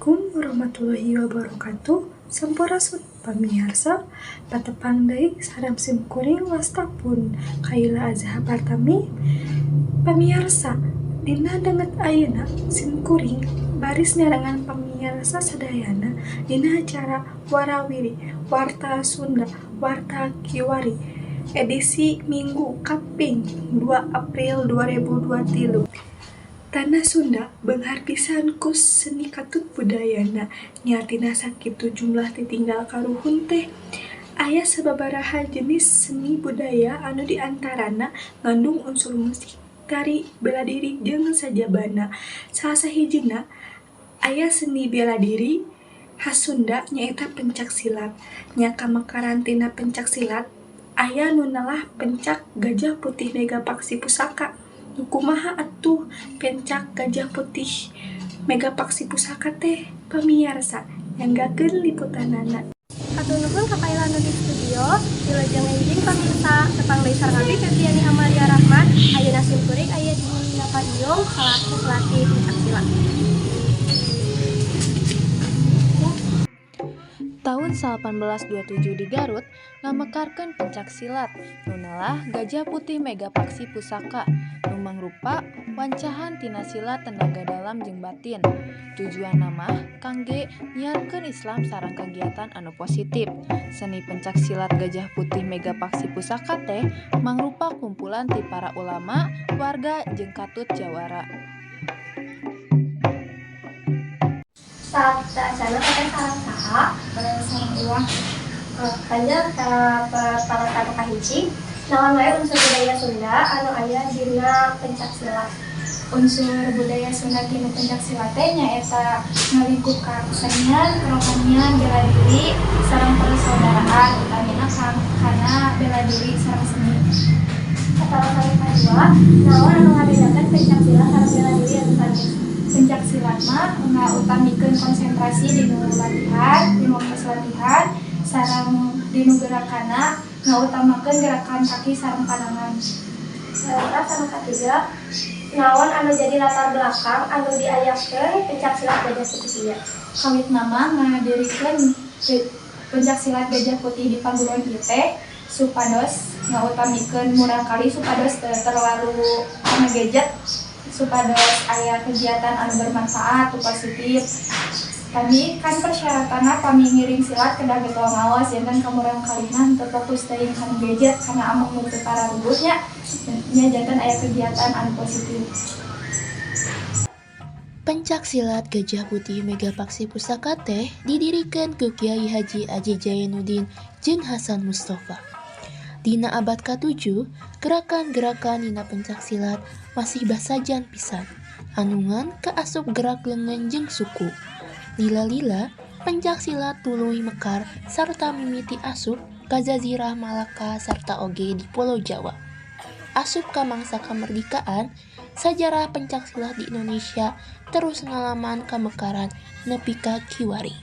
Assalamualaikum warahmatullahi wabarakatuh. Sampurasun pamiarsa, patepang deui sareng sim kuring wasta pun Kaila Azha Partami. Pamiarsa, dina danget ayeuna sim kuring baris neangan pamiarsa sadayana dina acara Warawiri Warta Sunda Warta Kiwari edisi Minggu kaping 2 April 2023. Tanah Sunda beunghar pisan ku seni katut budayana, nya tina sakitu jumlah titinggal karuhun teh. Aya sababaraha jenis seni budaya anu di antarana ngandung unsur musik, tari, bela diri jeung sajabana. Salah sahijina aya seni bela diri khas Sunda nyaeta pencak silat. Nya kamekaran tina pencak silat aya nu nelah Pencak Gajah Putih Mega Paksi Pusaka. Nu kumaha atuh Pencak Gajah Putih Mega Paksi Pusaka teh? Pamiarsa, nyanggakeun liputanana. Hatur nuhun ka Kaila nu di studio, wilujeng enjing pamirsa, tepang deui sareng abdi Febriani Amalia Rahman, ayeuna sim kuring aya di Bumi Iyung salaku pelatih pencak silat. Tahun 1827 di Garut ngamekarkeun pencak silat nu nelah Gajah Putih Mega Paksi Pusaka nu mangrupa wancahan tina silat tenaga dalam jeung batin. Tujuanna mah kangge nyiarkeun Islam sareng kagiatan anu positif. Seni pencak silat Gajah Putih Mega Paksi Pusaka teh mangrupa kumpulan ti para ulama, warga jeung katut jawara. Saat teteh sareng saha? Sareng uang. Panjang ka peralatan kahiji, naon wae unsur budaya Sunda anu aya dina pencak silat? Unsur budaya Sunda tina pencak silat teh nyaeta ngalingkup ka kesenian, kerohanian, bela diri, sareng persaudaraan, utamina kana bela diri sareng seni. Patarosan kadua, naon anu ngabedakeun pencak silat sareng bela diri anu sanes? Pencak silat mah ngautamikeun konsentrasi dinu latihan, dinu waktu latihan, sareng dinu gerakanna ngautamakeun gerakan kaki sareng panangan. Terus anu katiga, naon anu jadi latar belakang anu diayakeun pencak silat Gajah Putih ieu? Kawitna mah ngadirikeun pencak silat Gajah Putih di paguron ieu teh supados ngautamikeun murangkalih supados teu terlalu kana gadget, supados aya kegiatan anu bermanfaat, positif. Kami kan persyaratanna pami ngiring silat kedah getol ngaos, janten ka murangkalihna henteu fokus teuing kana gadget karena ameng nu teu pararuguh nya, nya janten aya kegiatan anu positif. Pencak silat Gajah Putih Mega Paksi Pusaka teh didirikeun ku Kiai Haji Aji Jainuddin jeung Hasan Mustofa. Dina abad ka-7, gerakan-gerakan dina pencak silat masih basajan pisan, anu ngan kaasup gerak leungeun jeung suku. Lila-lila, pencak silat tuluy mekar sarta mimiti asup ka Jazirah Malaka sarta oge di Pulo Jawa. Asup ka mangsa kamerdikaan, sajarah pencak silat di Indonesia terus ngalaman kamekaran nepi ka kiwari.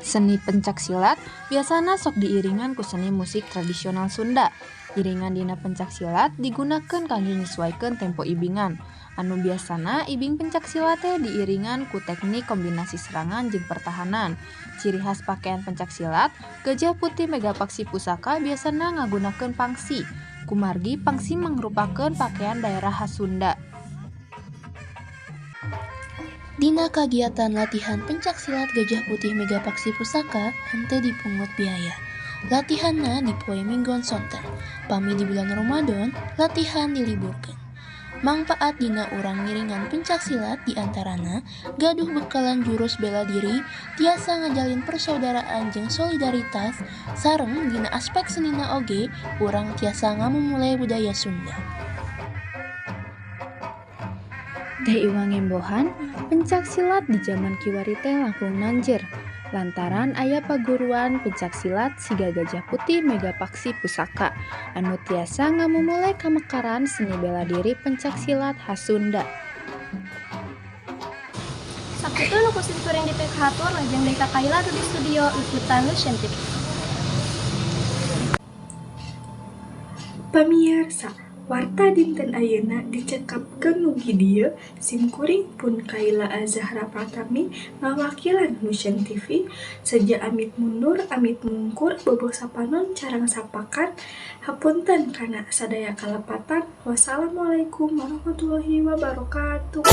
Seni pencak silat biasana sok diiringan ku seni musik tradisional Sunda. Iringan dina pencak silat digunakeun kangge nyesuaikeun tempo ibingan. Anu biasana ibing pencak silat teh diiringan ku teknik kombinasi serangan jeung pertahanan. Ciri khas pakaian pencak silat Gajah Putih Mega Paksi Pusaka biasana ngagunakeun pangsi. Kumargi pangsi mangrupakeun pakaian daerah khas Sunda. Dina kagiatan latihan pencak silat Gajah Putih Mega Paksi Pusaka henteu dipungut biaya. Latihanna di poe Minggon sonten. Pami di bulan Ramadan, latihan diliburkeun. Mangpaat dina urang ngiringan pencak silat diantarana gaduh bekalan jurus bela diri, tiasa ngajalin persaudaraan jeung solidaritas, sareng dina aspek senina oge urang tiasa ngamumule budaya Sunda. Teh Iwa ngembohan, pencak silat di jaman kiwari teh langkung nanjer lantaran aya paguruan pencak silat siga Gajah Putih Mega Paksi Pusaka anu tiasa ngamumule kamekaran seni bela diri pencak silat khas Sunda. Sakitu nu ku sim kuring dipikahatur, lajeng deui ka Kaila di studio liputan Lucian TV. Pamiarsa, Warta dinten ayeuna dicekapkeun mugi dieu. Sim kuring pun Kaila Azahra Pratami ngawakilan Musyen TV seja amit mundur, amit mungkur, bobo sapanon carang sapakan. Hapunten kana sadaya kalepatan. Wassalamualaikum warahmatullahi wabarakatuh.